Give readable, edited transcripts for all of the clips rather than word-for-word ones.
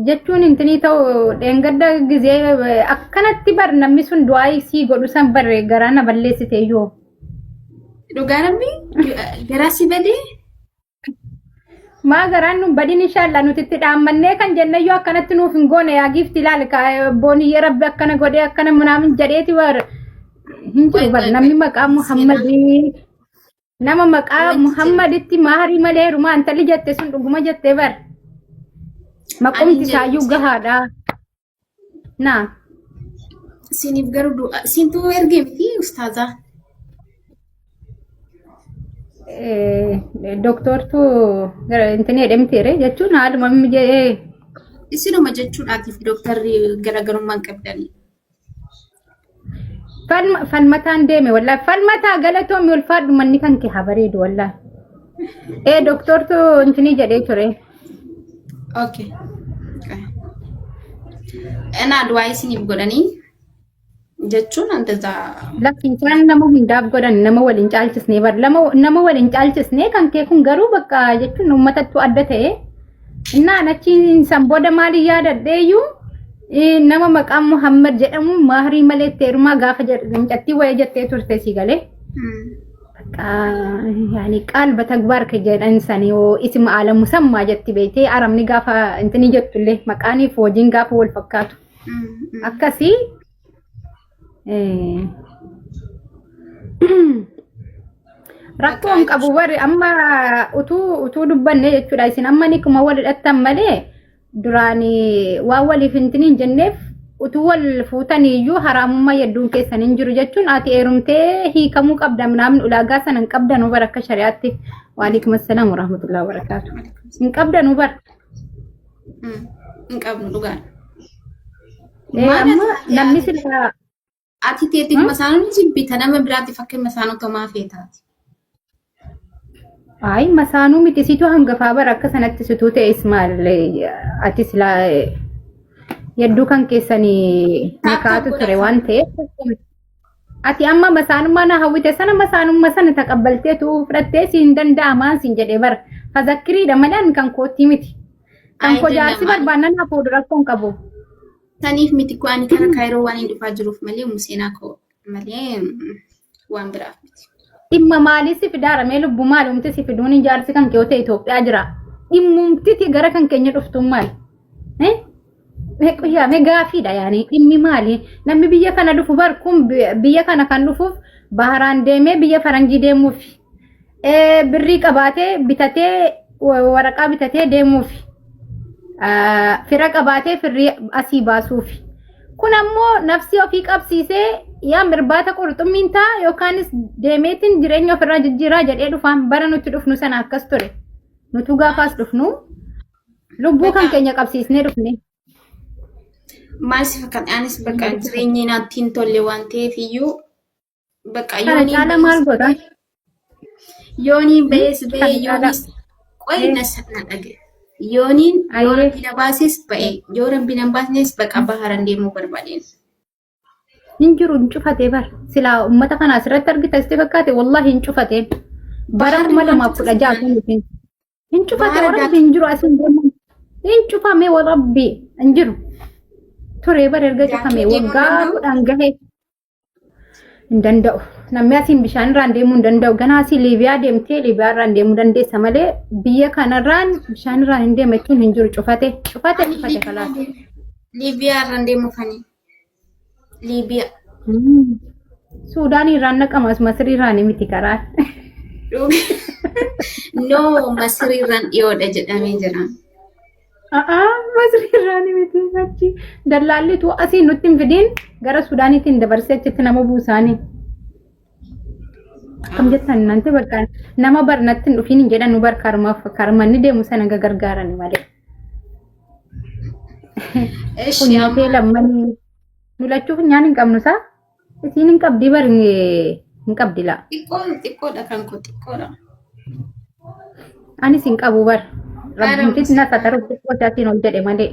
Jechuun intinii ta'u dheengadda gizee akkanatti bar namni sun du'aa sii godhu san bar garaa na balleessite iyyuu. Dhugaa rabbi garaa si badee. Maa garaan nun badin inshallah nuti itti dhaammannee kan jenne iyyuu akkanatti nuuf hin goone yaa giifti ilaali booniyyee rabbi akkana godhee akkana munaamin jedheeti bar hin jiru bar namni maqaa Muhammadii. Nama maqaa Muhammaditti maarii malee heerumaa intalli jette sun dhuguma jette bar. Maqumti isaayyuu gahaadha. Naa. Isiniif garuu du'a isintu ergee miti ustaazaa. Doktortu intini jedhamteere jechuun haaluma inni jedhee. Isinuma jechuudhaatiif dooktarri garaagarummaa hin qabdanii. Falmataan deeme wallahi. Falmataa galatoomi ulfaadhu manni kan kee haa bareedu wallahi. Ee doktortu intinii jedhee ture. Okay. Enaa du'aa isiniif godhanii jechuun andazaa. Lakki isaan nama hundaaf godhan nama waliin caalchisnee bar nama waliin caalchisnee kan kee kun garuu bakka jechuun uummatattu adda ta'e. Innaan achiin san booda maaliin yaadadheeyyuu nama maqaan Muhammad jedhamu mahrii malee itti heerumaa gaafa jedhu mucattii wayii jettee turte si galee. Bakka yaani qaalba tagbaar ka jedhan sani yoo isima aala musammaa jetti beektee arabni gaafa intini jettullee maqaaniif hojiin gaafa wal fakkaatu. Akkasii Rakkoon qabu bari amma utuu utuu dubbanne jechuudha isin amma ni kuma wal hidhattan malee duraan waan waliif hin hin jenneef utuu wal fuutanii iyyuu haraamummaa yedduun keessan hin jiru jechuun ati heerumtee hiikamuu qabda minaamin ulaagaa sana hin qabdanuu bara akka shari'aatti. Waalaikum assalaam warahmatullahi wabarakaatu. Hin qabdanuu bara. Hin qabnu dhugaan. Amma namni silaa Ati teetiif masaanuu ni jibbita nama biraatiif akka masaanuu tomaa feetaati. Ayi masaanuu miti situ hangafaa bara akka sanatti situu ta'es maal ati silaa yadduu kan keessanii nikaatu ture waan ta'eef ati amma masaanummaa na hawwite sana masaanummaa sana taqabbalteetu fudhattee siin danda'amaan siin jedhee bara fazakkiriidha malee ani kan koottii miti. Kan koo jaarsi barbaannan haa fuudhu rakkoon qabu. Saniif miti koo ani kara kaayiroo waan hin dhufaa jiruuf malee museenaa koo malee waan biraaf miti. Dhimma maalii si fidaara mee lubbu maali umti si fiduun jaarsi kan kee yoo ta'e Itoophiyaa jira. Dhimmumtiti gara kan keenya dhuftuun maali? Eh? Mee qoyyaa mee gaafiidha yaani dhimmi maali? Namni biyya kana dhufu bar kun biyya kana kan dhufuuf baharaan deemee biyya faranjii deemuufi. Birrii qabaatee bitatee waraqaa bitatee deemuufi. Fira qabaatee firrii asii baasuufi. Kun ammoo nafsii ofii qabsiisee yaa mirbaata qurxummiin ta'a yookaanis deemeetiin jireenya ofirraa jijjiiraa jedhee dhufaan bara nuti dhufnu sana akkas ture. Nutuu gaafaas dhufnu lubbuu kan keenya qabsiisnee dhufne. Maal si fakkaata? Anis bakka jireenyi naatti hin tolle waan ta'eef iyyuu bakka Kana yooniin caala maal godha? Yooniin ba'ees ba'ee Kana caala. yoonis qoyi na na dhage. Yooniin yoo Ayyee. rabbi na baases ba'e yoo rabbi na hin baasnes baqa baharan deemuu barbaadeen. Hin jiru hin cufatee bar. Silaa uummata kana asirratti argita sitti fakkaate wallahi hin cufatee. Bara Baharri 2016 kun hin Hin cufate Baara warabbi hin jiru asiin deeman. Hin cufame warabbi hin jiru. Ture bara erga cufame Daakee deemuu waggaa danda'u? 10 gahe hin danda'u. Namni asiin bishaan irraan deemuu hin danda'u. Ganaa asii Liibiyaa deemtee Liibiyaa irraan deemuu dandeessa malee biyya kanarraan bishaan irraan hin deema jechuun hin jiru. Cufate cufate cufate kalaas. Liibiyaa irraan deemuu fani. Liibiyaa. Suudaan irraan naqama as Masrii irraan miti karaa. No, Masrii irraan dhiyoodha jedhamee jira. A'aa Masrii irraan miti achi dallaallitu asii nutti hin fidiin gara Suudaaniitiin dabarsee achitti nama buusaanii. Akkam jettan nanti bakka nama barnatti hin dhufiin hin jedhan nu bar karmaaf karmanni deemu sana gargaarani malee. Eshi Funyatee amma lammanii nu lachuu funyaan hin qabnu isaa isiin hin qabdi bar hin qabdi laa. Xiqqoo xiqqoodha kan koo xiqqoodha. Anis hin qabu bar. Rabbumtis Bara na sataru xiqqoo isaatiin ol jedhe malee.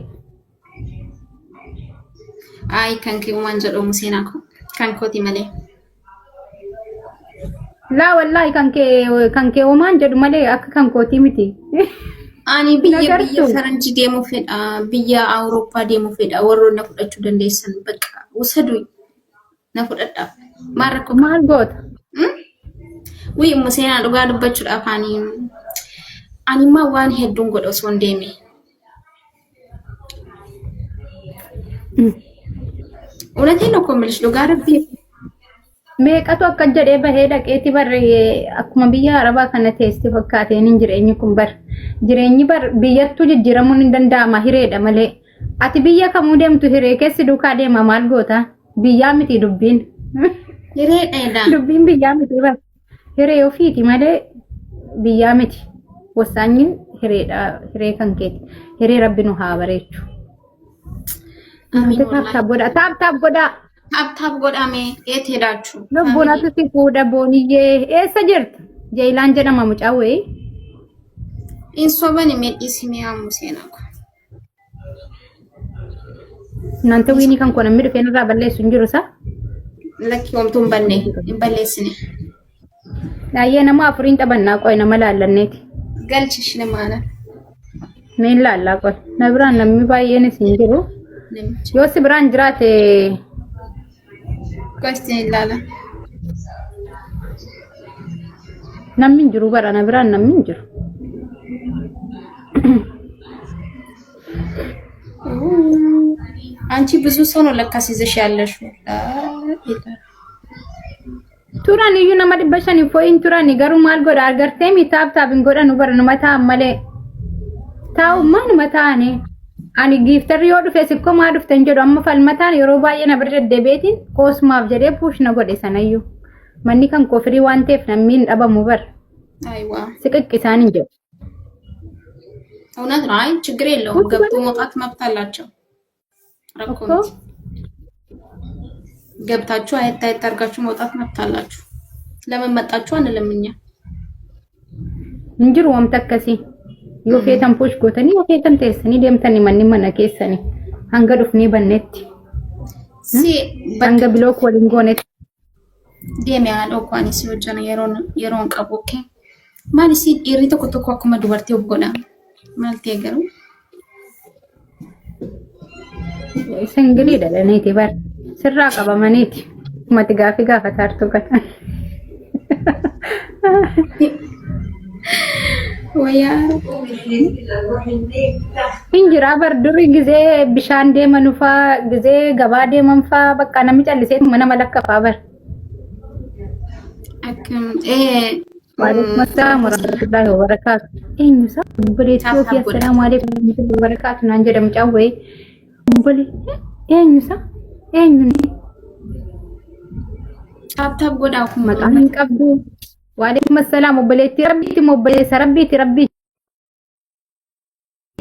Ayi kan kee uumaan jedhamu seenaa koo kan kooti malee. Laa wallaahi kan kee homaan jedhu malee akka kan kootii miti. Ani biyya biyya Nagartuu. faranjii deemuu fedha, biyya Awurooppaa deemuu fedha. Warroon na fudhachuu dandeessan bakka usaduu na fudhadha. Maal rakkoo qaba? Maal goota? Wii immoo seenaa dhugaa dubbachuudhaaf ani immoo waan hedduun godha osoo hin deeme. Unatiin tokko milish dhugaa rabbii. Meeqatu akka jedhee bahee dhaqeeti bar akkuma biyya Arabaa kana teessi fakkaateen hin jireenyi kun bar. Jireenyi bar biyyattuu jijjiiramuun hin danda'ama hireedha malee. Ati biyya kamuu deemtu hiree keessi duukaa deema maal goota? Biyyaa miti dubbiin. Hiree dheedaa. Dubbiin biyyaa miti bar. Hiree ofiiti malee biyyaa miti. Wasaanyiin hireedha hiree kan keeti. Hiree rabbi nu haa bareechu. Amiin Taap wallaahi. taap godhaa taap taap godhaa. Taap taap godhame eet hedaachu. Lubbuun ati si fuudha booniyyee eessa jirta? Jeeyilaan jedhama mucaa wayii. Hin sobani mee dhiisi mee ammu seenaa ko. Nanta wiinii kan koo namni dhufee narraa balleessu hin jiru sa? Lakki homtuu hin banne hin balleessine. Baay'ee nama afuriin taphannaa qoy nama laallanneeti. Galchi ishee maana. Meen laallaa qoy. Na biraan namni baay'eenis hin jiru. Namicha. Yoo si biraan jiraate Gosti ilaala. Namni hin jiru bara na biraan namni hin jiru. አንቺ ብዙ ሰው ነው ለካስ ይዘሽ ያለሽው። Turan iyyuu nama 500 fo'in turani garuu maal godha argartee mi taap taap hin godhanu bara numa taa'an malee. Taa'ummaa numa taa'ani. Ani giiftarri yoo dhufe sikkoo maa dhufte hin jedhu amma falmataan yeroo baay'ee na bira deddeebi'eetiin qoosmaaf jedhee puush na godhe sanayyuu. Manni kan koo firii waan ta'eef namni hin dhabamu bara. አይዋ Siqiqqi isaan hin jedhu. እውነት ነው። አይ ችግር የለውም። ገብቶ መውጣት መብት አላቸው። ረኮምቲ ገብታችሁ አየት አየት አድርጋችሁ መውጣት መብት አላችሁ። ለምን መጣችሁ አንልም እኛ። Hin jiru wamta akkasii. Yoo feetan push gootanii yoo feetan teessanii deemtanii manni mana keessanii hanga dhufnee bannetti. ሲ Hanga bilook waliin goonetti. deeme haadha koo ani si hojjana yeroon yeroon qabu okay. Maal isii dhiirri tokko tokko akkuma dubartii of godha. Maal ta'e garuu? Singilii dhalaniiti bar. Sirraa qabamaniiti. Mati gaafii gaafataa jirtu kana. Wayyaa Hin jiraa bar duri gizee bishaan deeman faa gizee gabaa deeman faa bakka namni callisee mana malakkafaa bar. Akkam ee Waalaikum assalam warahmatullahi wabarakatuh. Eenyu isaa? Obboleettii ofii assalaamu alaikum warahmatullahi wabarakatuh naan jedha mucaan wayii. Obbolee eenyu isaa? Eenyu ni? Taap taap godhaa kun Maqaan hin qabdu. Waalaikum assalam obboleettii rabbiiti moo obboleessa rabbiiti rabbii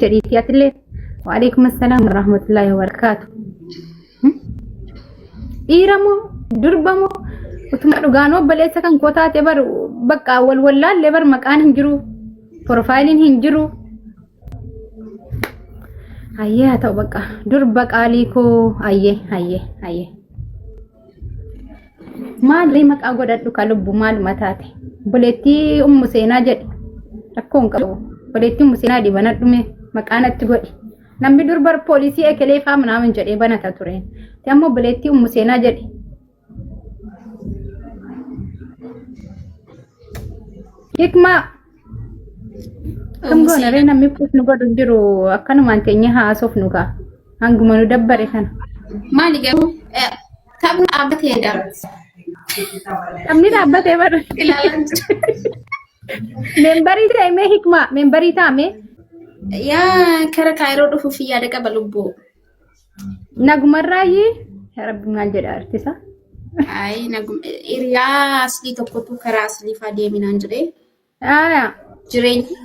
jedhiitii atillee. Waalaikum assalam warahmatullahi wabarakatuh. Dhiira moo durba moo utuma dhugaan obboleessa kan koo taate bar bakka wal wallaallee bar maqaan hin jiru profaayiliin hin jiru. Hayyee haa ta'u bakka durba qaalii koo hayyee hayyee hayyee. Maalii maqaa godhadhu ka lubbu maaluma taate obboleettii ummu seenaa jedhi rakkoo hin qabu obboleettii ummu seenaa dibanadhu mee maqaa natti godhi. Namni dur bar poolisii ekelee faa minaamin jedhee banata ture. Ti amma obboleettii ummu seenaa jedhi. Hikmaa kam goona ree namni puus nu godhu hin jiru akkanumaan teenyee haasofnu kaa hanguma nu dabbare kana. Maali garuu taphni dhaabbateedha. Taphni dhaabbatee bara. Ilaalaan jira. Membarii ta'e mee hikmaa membarii taa'ame Yaa kara kaayiroo dhufuuf yaada qaba lubbuu. Nagumarraayyee yaa rabbi maal jedha artisa. Ayi nagum hiriyaa aslii tokkotu karaa aslii faa deeminaan jedhee. Aayaa. Jireenya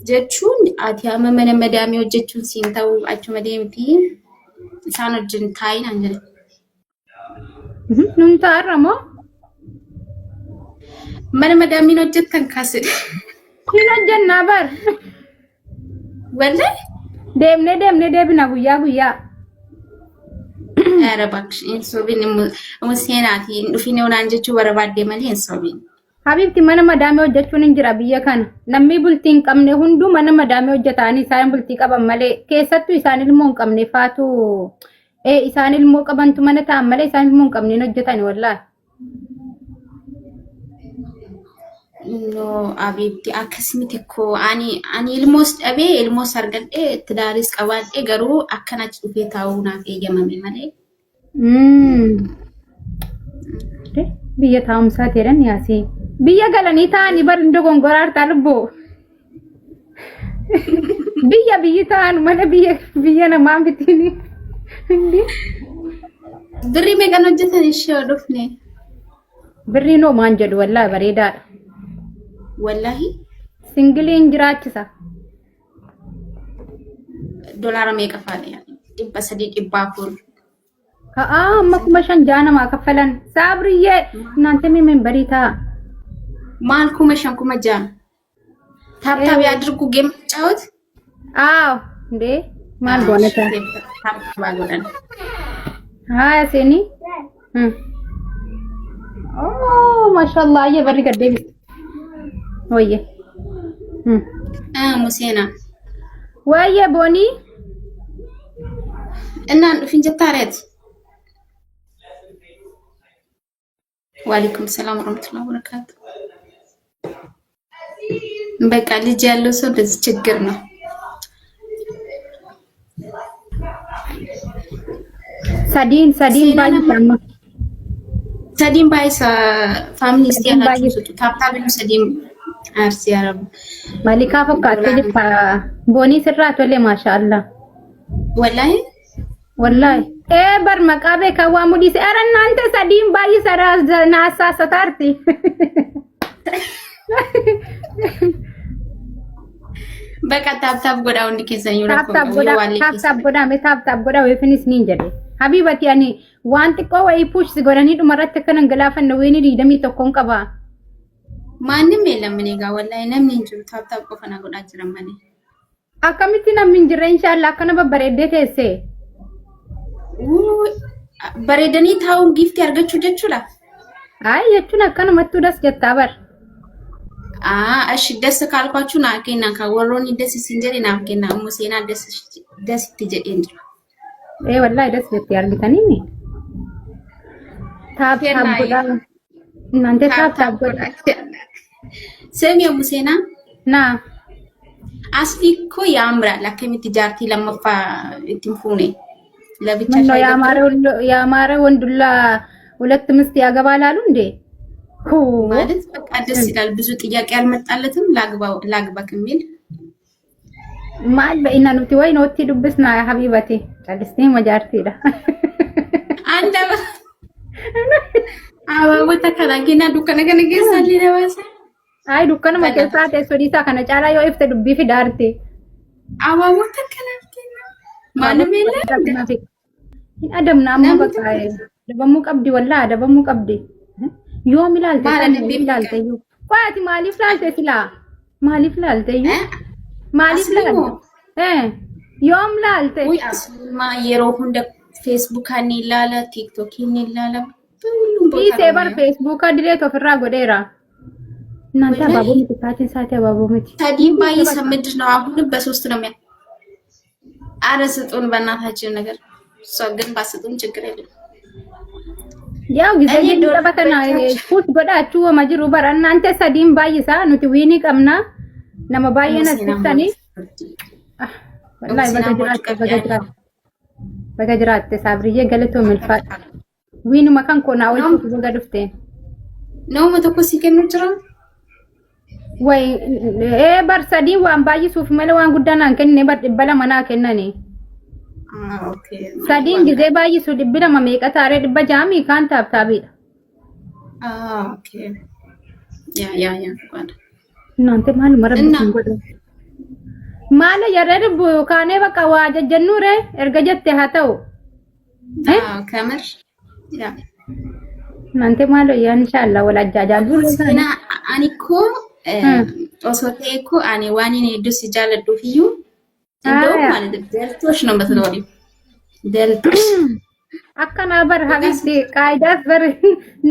jechuun ati amma mana madaamii hojjechuun siin ta'u achuma deemti isaan wajjin taa'i naan jedhe. Nun taa'arra moo? Mana madaamiin hojjettan kaase. Hin hojjennaa bar. Wallahi. Deemnee deemnee deebina guyyaa guyyaa. ኧረ እባክሽ hin sobin immoo seenaati hin dhufin naan jechuu barbaadde malee hin sobin. Habibti mana madaamii hojjechuun hin jira biyya kana. Namni bultii hin qabne hunduu mana madaamii hojjetaanii isaan bultii qaban malee keessattuu isaan ilmoo hin qabne faatu isaan ilmoo qabantu mana ta'an malee isaan ilmoo hin qabne hin hojjetan wallaahi. No, Abibti akkas miti koo ani ilmoos dhabee ilmoos argadhee tidaaris qabaadhee garuu akkan achi dhufee taa'uu naaf eeyyamame malee. Biyya taa'umsaa jedhan yaasii. Biyya galanii taa'anii bar hin dogongoraa hartaa lubbuu. Biyya biyyi ta'an mana biyya biyya namaa mitiin. Birrii meeqan hojjetan ishee yoo dhufne? Birriin hoo maan jedhu wallaahi bareedaadha. Wallaahi. Singiliin jiraachisa. Dolaara meeqa faadha? 300, 400. Ka'aa amma 5,000 6 namaa kaffalan. Saabriyyee naante mimin barii ta'a. Maal 5,000 6,000? Tap tap ያድርጉ game ጫወት። Aaw ndee maal goona ta'a? Tap tap godhan. Haaya seenii. Oh, mashallah ayyee barri gad deebiste. Wayye. Museena. Wayye boonii. Innaan dhufin jettaareet. ዋሌኩም ሰላም ወረህመቱላሂ ወበረካቱ። በቃ ልጅ ያለው ሰው እንደዚህ ችግር ነው። Sadiin sadiin Seenaa baay'ee amma. Sadiin baay'isa family እስቲ Sadiin ያላችሁ baay'ee. ስጡ። Tap tap ነው sadiin አርሲ ያረቡ Malikaa fakkaattee jirta. Boonii sirraa tole maashaallah. ወላሂ። Wallahi. Ee bar maqaa beekaa waa mudhiise. Ara naante sadiin baay'isa naasaasataarti. በቃ tap tap godhaa hundi keessan Tap tap godhaa tap tap godhaa mee tap tap godhaa weefinis niin jedhe. Habibati ani waan xiqqoo wayii push si godhanii dhumarratti akka nan galaafanne weeni 21n qaba. ማንም የለም እኔ ጋር ወላሂ namni hin jiru tap tap qofa na godhaa jiran malee. Akkamitti namni hin jirre inshaallah akkana babbareeddee teesse. Bareedanii taa'uun giiftii argachuu jechuudha. Ay jechuun akkanumattuu das jettaa bar. እሺ ደስ ካልኳችሁ naa kennaa kan warroonni ደስ isin jedhe naaf kennaa ammoo seenaa ደስ itti jedheen jira. Ee wallahi das jetti argitanii. Tap tap Kennaa. godhaa. Naante tap tap godhaa. ስሚ Museenaa. Naa. Asli እኮ ያምራል akkamitti jaartii lammaffaa ittiin fuune ለብቻ ምነው ያማረ ወንዱላ ሁለት ምስት ያገባል አሉ እንዴ? ሁ ማለት በቃ ደስ ይላል። ብዙ ጥያቄ አልመጣለትም ላግባክ የሚል። Maal ba'ina nuti wayi nootti dubbisna habibati callistee majaartiidha. አንድ abaabota kana kennaa dukkana kana keessa illee dabaasa. Ay dukkanuma keessaa teessoo dhiisaa kana caalaa yoo ifte dubbii fidaarti. Abaabota kanaaf kennaa ማንም የለም። Hin adamna amma Namni bakka adabamuu qabdi wallaa adabamuu qabdi. Yoom ilaalte? Maal sana adabbii yoom ilaalte iyyuu? Qo'aati maaliif laalte silaa? Maaliif laalte iyyuu? Maaliif Asli laalte? moo? Yoom laalte? ውይ asuma yeroo hunda feesbuukaan ni ilaala, tiiktokiin ni ilaala, ሁሉም ቦታ Dhiisee ነው bar የማየው። feesbuukaa dileet ofirraa godheera. እናንተ ወላሂ። abaaboo miti taatiin saatii abaaboo miti. sadiin baay'isa ምንድን ነው? አሁንም በሶስት ነው የሚያ አረ ስጡን በእናታችን ነገር። እሷ ግን ባስጡን ችግር የለም። Yaa gisee Ani giddu ዶላር taphatan በታች push godhaachuu wama jiru bara እናንተ sadiin baay'isaa nuti wiinii qabna nama baay'een as Seenaa dhuftanii. Wallaahi baga Seenaa jiraatte mochuu baga qabdi. jiraatte baga jiraatte saabriyyee galatoo milfaadha. Wiinuma kan koo naa oolchuuf baga dhufte. Nama tokko si kennu jira. Way ee bar sadii waan baay'isuuf malee waan guddaa naan kenne bar 200 naa kennani. Okay. Sadiin gisee baay'isu 200 meeqa taaree 600 mii kaan taaptaabiidha. Okay. Yeah yeah yeah dhugaadha. እናንተ maaluma rabbi እና isin godhe. Maala yarree dubbu kaanee bakka waa jajjannuure erga jette haa ta'u. ከምር yeah. እናንተ maalo yaa inshaallah wal ajjaajaallu. Seenaa ani koo osoo ta'e koo ani waan inni hedduu si jaalladhuuf iyyuu እንደውም አያ ማለት ነው ደልቶሽ ነው የምትኖሪው ደልቶሽ። Akkanaa bar habibti qaayidaas bar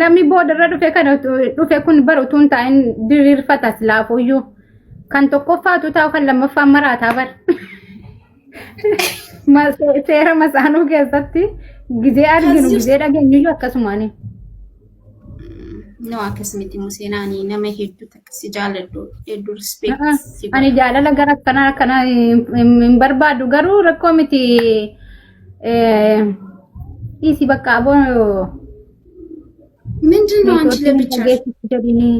namni boodarra dhufe kana dhufe kun bar utuu hin taa'in diriirfatas laafuyyuu. Kan tokkoffaatu taa'u kan lammaffaan maraataa bar. Seera masaanuu keessatti gizee arginu gizee dhageenyuyyuu akkasumaani. No, akkas miti Museen, ani nama hedduu takka si jaaladhu, hedduu respect si Ani godha. Jaalala gara akkanaa kana hin barbaadu, garuu rakkoo miti. Dhiisi bakka aboo. ምንድን ነው አንቺ ለብቻሽ? Jedhini.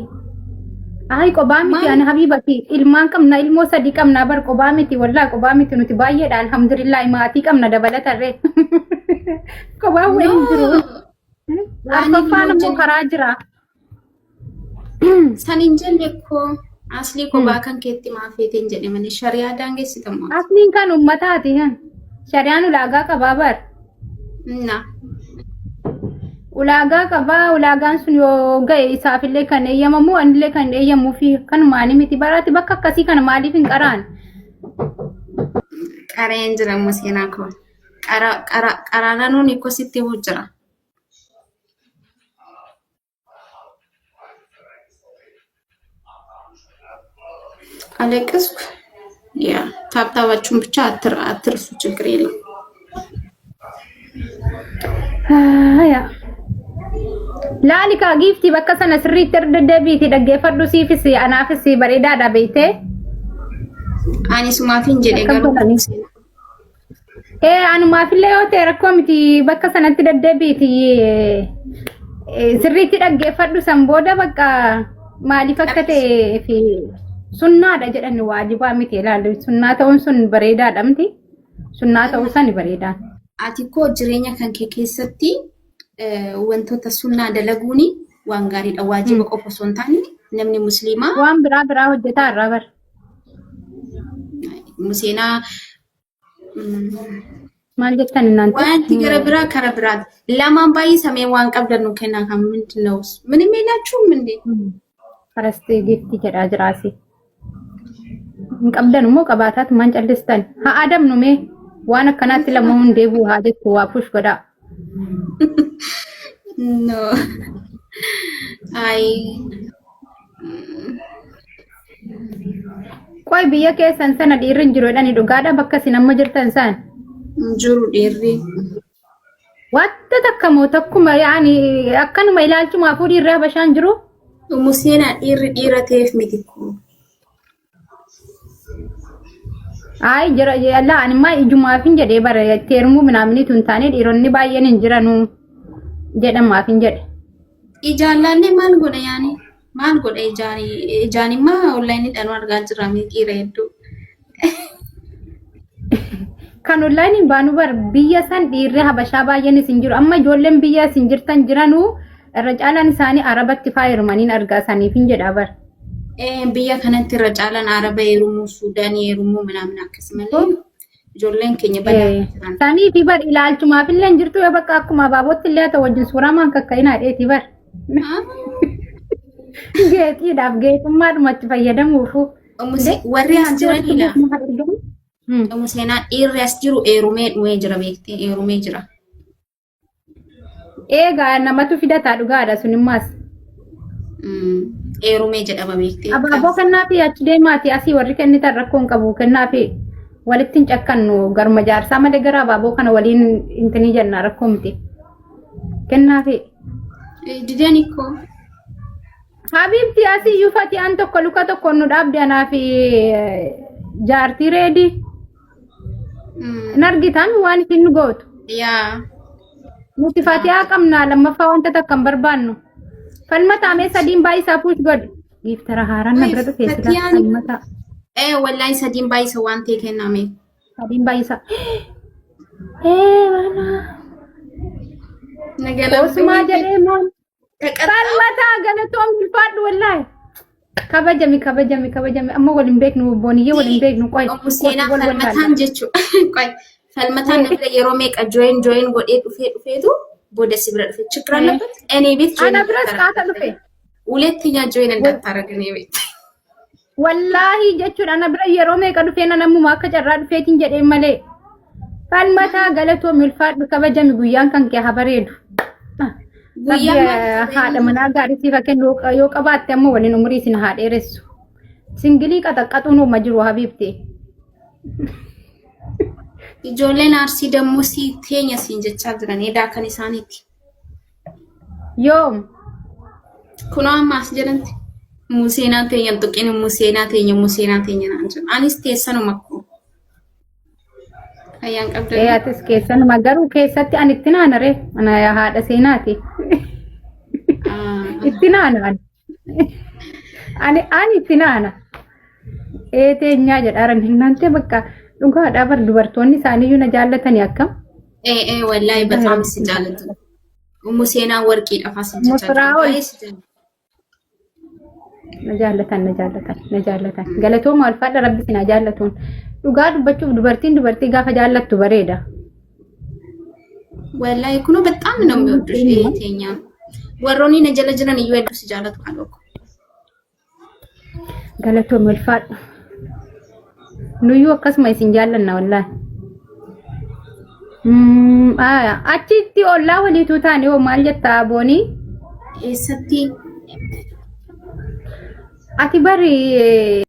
Ay, qobaa miti. Maal? Ani habibati ilmaan qabna, ilmoo sadii qabna bar. Qobaa miti, wallaa qobaa miti, nuti baay'eedha, alhamdulillah, maatii qabna dabalatarree. Qobaa No. wayii hin jiru. Waan Arfaffaan ilmoo immoo jennu karaa jira. San hin jenne koo, aslii kophaa kan keetti maafeetiin jedhe malee shari'aa daangessitamoo? Asliin kan ummataati. Shari'aan ulaagaa qabaa bar. Na. Ulaagaa qabaa, ulaagaan sun yoo ga'e isaafillee kan eeyyamamu, anillee kan eeyyamuu fi kanumaani miti baraati bakka akkasii kana maaliif hin qaraan? Qareen jira Museenaa koo. Qara qara qaraananuun ikkoo sitti himu jira. አለቀስኩ። ያ tap tap ኣችሁን ብቻ አትርሱ፣ ችግር የለም። Yaa. Laali kaa giiftii, bakka sana sirriitti erga deddeebiitii dhaggeeffadhu, siifis anaafis bareedaadha beektee. Ani sumaafin jedhe Akkam garuu tolanii. Ee, anumaafillee yoo ta'e rakkoo miti, bakka sanatti deddeebiitii sirriitti dhaggeeffadhu, san booda bakka maaliif akka ta'ee fi sunnaadha jedhani, waajibaa miti ilaalu, sunnaa ta'uun sun bareedaadha miti, sunnaa ta'uu sani bareedaan. Ati koo jireenya kan kee keessatti wantoota sunnaa dalaguuni waan gaariidha. Waajiba qofa osoo hin taane namni musliimaa Waan biraa biraa hojjetaa irraa bar. Museenaa Maal jettan እናንተ? Wanti gara biraa kara biraati. Lamaan baay'isamee waan qabdan nu kennaa kan ምንድን ነው? ምንም የላችሁም እንዴ? Farastee giiftii jedhaa jiraasi. Hin qabdan immoo qabaataatu maan callistan? Haa adamnu mee, waan akkanaatti lama hundee bu'u haa jettu, waa push godhaa. No. Ay. Qoy, biyya keessan sana dhiirri hin jiru jedhani, dhugaadha bakka isin amma jirtan san? Hin jiru dhiirri. Wanta takka moo takkuma, yaani akkanuma ilaalchumaafuu dhiirri habashaan jiru? Museenaa, dhiirri dhiira ta'eef miti koo. Ay, jira yalla, ani immoo ijumaaf hin jedhee bara, itti heerumuu minaaminiitu hin taane, dhiironni baay'een hin jiranuu jedhamaaf hin jedhe. Ijaan laallee maal godha yaani? Maal godha ijaan? Ijaan immoo onlaayiniidhaan argaa jirra dhiira hedduu. Kan onlaayiniin baanu bar, biyya san dhiirri habashaa baay'een isin jiru. Amma ijoolleen biyya isin jirtan jiranuu irra caalaan isaanii arabatti faa heerumaniin argaa isaaniif hin jedha bar. Biyya kanatti irra caalaan araba heerumuu, Suudaanii heerumuu ምናምን akkasumallee ijoolleen keenya badaa jiran. Sanii fi bar ilaalchumaaf illee hin jirtu, yoo bakka akkuma abaabootti illee haa ta'u wajjin suuraa maan kakka'inaa dheeti bar. Geexiidhaaf, geexummaadhumatti fayyadamuufu. Warri as jiranidha. Museenaa, dhiirri as jiru heerumee dhumee jira beektee, heerumee jira. Eegaa namatu fidataa, dhugaadha sunimmaas. Heerumee jedhama beektee. Abaaboo kennaafi achi deemaati, asii warri kennitan rakkoo hin qabu, kennaafi, walitti hin cakkannu, garuma jaarsaa malee gara abaaboo kana waliin intinii jenna, rakkoo miti. Kennaafi. Dideen ikkoo. Habibti, asii iyyuu fatiyaan tokko luka tokkoon nu dhaabde, anaa fi jaartii reedii. Hin argitan waan isin nu gootu. Yaa. Nuti fatiyaa qabna, lammaffaa wanta takka hin barbaannu. Falma taamee sadiin baay'isaa, push godhi. Giiftara haaraan na bira dhufe sila falmata. Ee, wallaahi sadiin baay'isa waan ta'e kenname. Sadiin baay'isaa. Ee mana. Osumaa jedhee maal? Falmataa, galatoom, ulfaadhu wallaahi. Kabajami, kabajami, kabajami, amma wal hin beeknu, booniyyee wal hin beeknu, qoy. Seenaa falmataan jechuudha. Qoy, falmataan namni yeroo meeqa join join godhee dhufee dhufeetu booda si bira dhufe. ችግር አለበት? እኔ ቤት join Ana biras qaata dhufe. ሁለተኛ join እንዳታረግ እኔ ቤት። Wallaahi jechuudha, ana bira yeroo meeqa dhufee, na namuma akka carraa dhufeetiin jedheen malee. Falmataa galatoomi ulfaadhu kabajami guyyaan kan kee haa bareedu. Rabbi Guyyaan maal haadha manaa gaarii siif haa kennu yoo qabaatte ammoo waliin umurii isin haa dheeressu. Singilii qaxaqqaxuun hooma jiru habiibti. Ijoolleen Arsii dammoo si teenya siin jechaa jiran edaa kan isaaniiti. Yoom? Kunoo amma as jedhanti. Museenaa teenya hin tuqin museenaa teenya museenaa teenya naan jedhu. Anis teessanuma akkuma. Fayyaan Ee qabdanii. atis keessanuma garuu keessatti ani itti naana ree ana haadha seenaati. Itti naana ani. Ani itti naana. Ee teenyaa jedhaaran hinnaantee bakka dhugaadhaa bar dubartoonni isaaniiyyuu na jaallatanii akkam. Ee ee wallaahi bataam si jaalatu. Ummu seenaa warqiidha faa si jechaa jiru. Musraa ol. Baay'ee si jaalatu. Na jaallatan na jaallatan na jaallatan. Galatooma ulfaadha rabbi isin haa jaallatuun. Dhugaa dubbachuuf dubartiin dubartii gaafa jaallattu bareeda. Wallaahi kunoo በጣም ነው የሚወዱሽ ee teenya. Warroonni na jala jiran iyyuu hedduu si jaalatu kan dhokku. Galatooma ulfaadhu. Nuyyuu akkasuma isin jaallanna wallaahi. Achitti ollaa waliituu taane hoo maal jetta boonii? Eessatti? Ati bari.